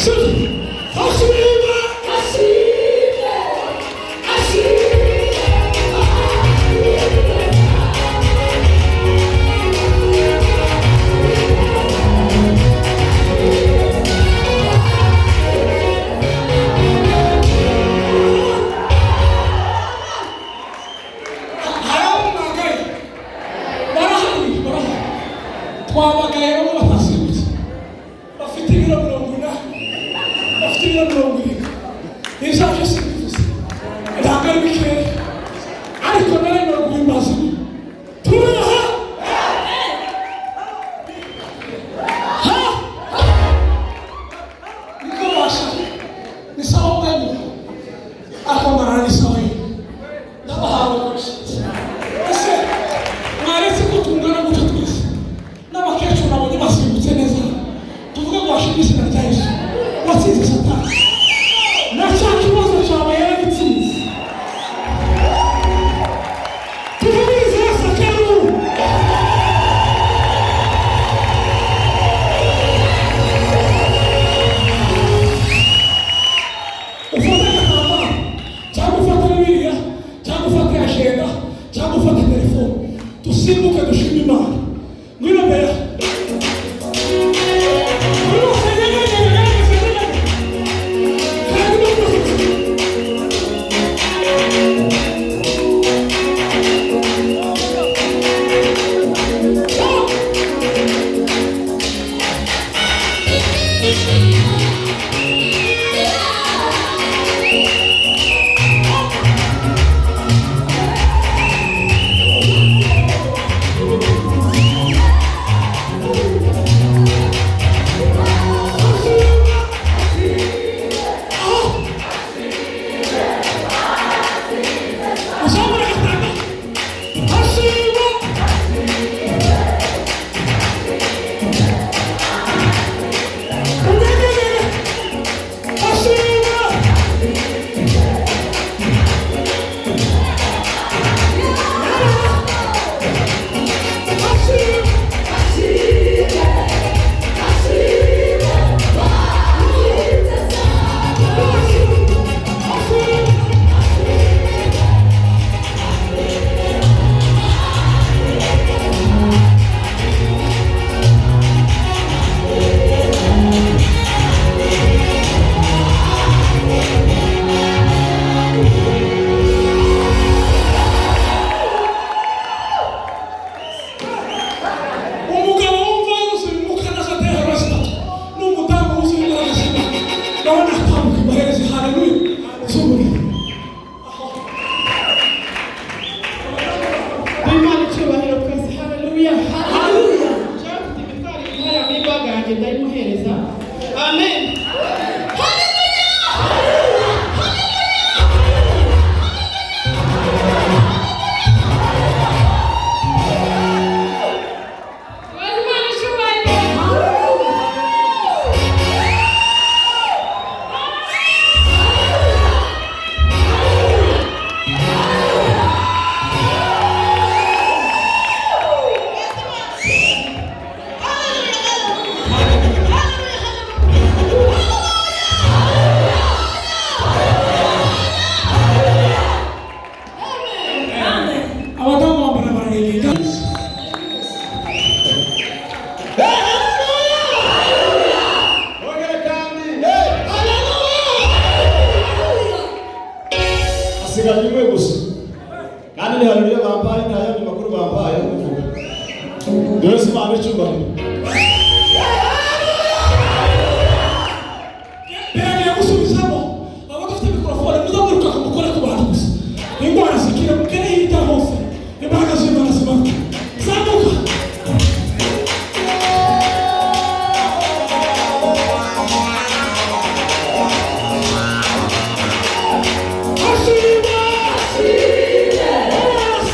Ashima. Hari abo mwagaye barahari, barahari. Twabagaye bamwe batasimbutse, bafite ibiro 80, bafite ibiro 70. Ibyaje simbivuze, ntabwo ari bikeya, ariko naremera guhimbaza. Turaha ha niko basha ni sawa bwanyu akombarana ni sawa ye ndabahawe rwose. Ese mwaretse ko tungana gutyo twese, n'abakecuru nabonye basimbutse neza? Tuvuge ngo washimwe izina rya Yesu watsinze Satani na cya kibazo cyawe yaragitsinze. Tuvugirize Yesu akaruru. Ufate agatambaro, cyangwa ufate Bibiliya, cyangwa ufate ajenda, cyangwa ufate telefone, dusimbuke dushime Imana. Ngwino mbere. Buri wese yegereye, yegereye, kandi n'umuyobozi. Uzamura agatambaro. Ashima. Unyegerere. Ashima. Ashima. Ashima. Umugabo wumva yuzuye umwuka n'azatera zitatu n'umudamu wuzuye imbaraga z'Imana nawe natambuka imbahereze. Haleluya z'umuriro. Imana icyubahiro twese, haleluya, haleluya. Jean mfite imitwaro ibiri hariya muri baga yanjye, ndayimuhereza. Amen. Imana icyubahiro. Abadamu bambara bararengera. Ongera kandi. Hasigaye imwe gusa, kandi ni haleluya bambaye, nta yandi makuru bambaye yo kuvuga. Dore si Imana icyubahiro. Biragiye gusubizamo abadafite mikorofone, muzamwiruka mukore ku bantu gusa, indwara zikira, mugere hirya hose, imbaraga z'Imana zimanuke. Zamuka. Ashima. Ashima.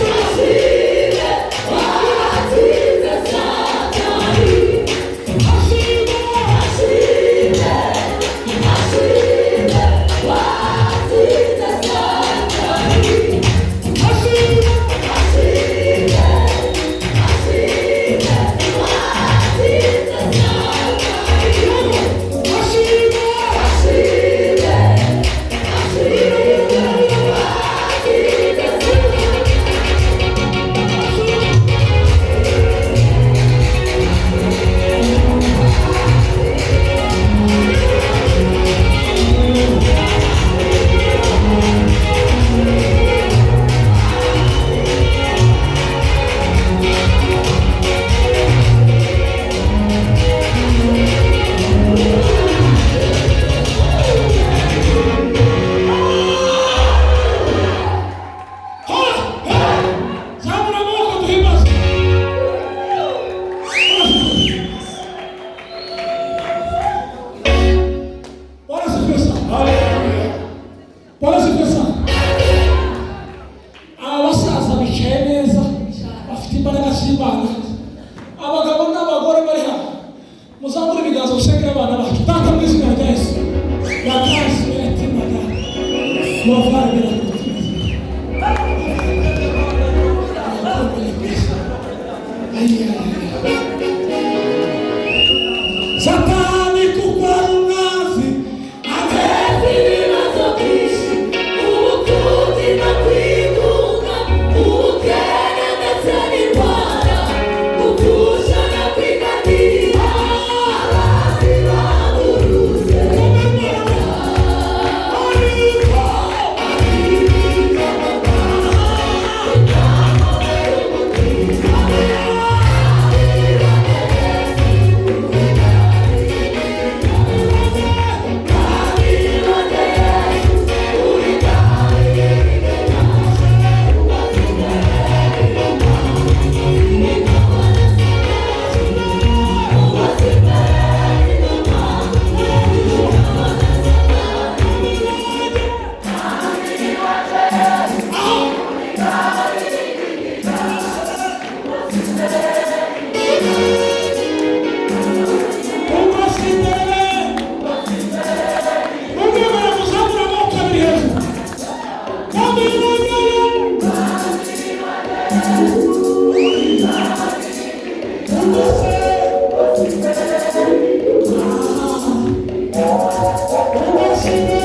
Tuzamure ibiganza dusengere abana bacu. Data, mu izina rya Yesu, bakazi biratimana mubavare birakutima. Satani kuko ari umwanzi ateza ibibazo byinshi, ubutunzi no kwigunga, ubukene ndetse n'indwara, gupfusha no kwiganira, abanzi bahagurutse. Ubasimbere umwemera muzamura amaboko abiri hejuru kandi yongere ubase ubasimbere.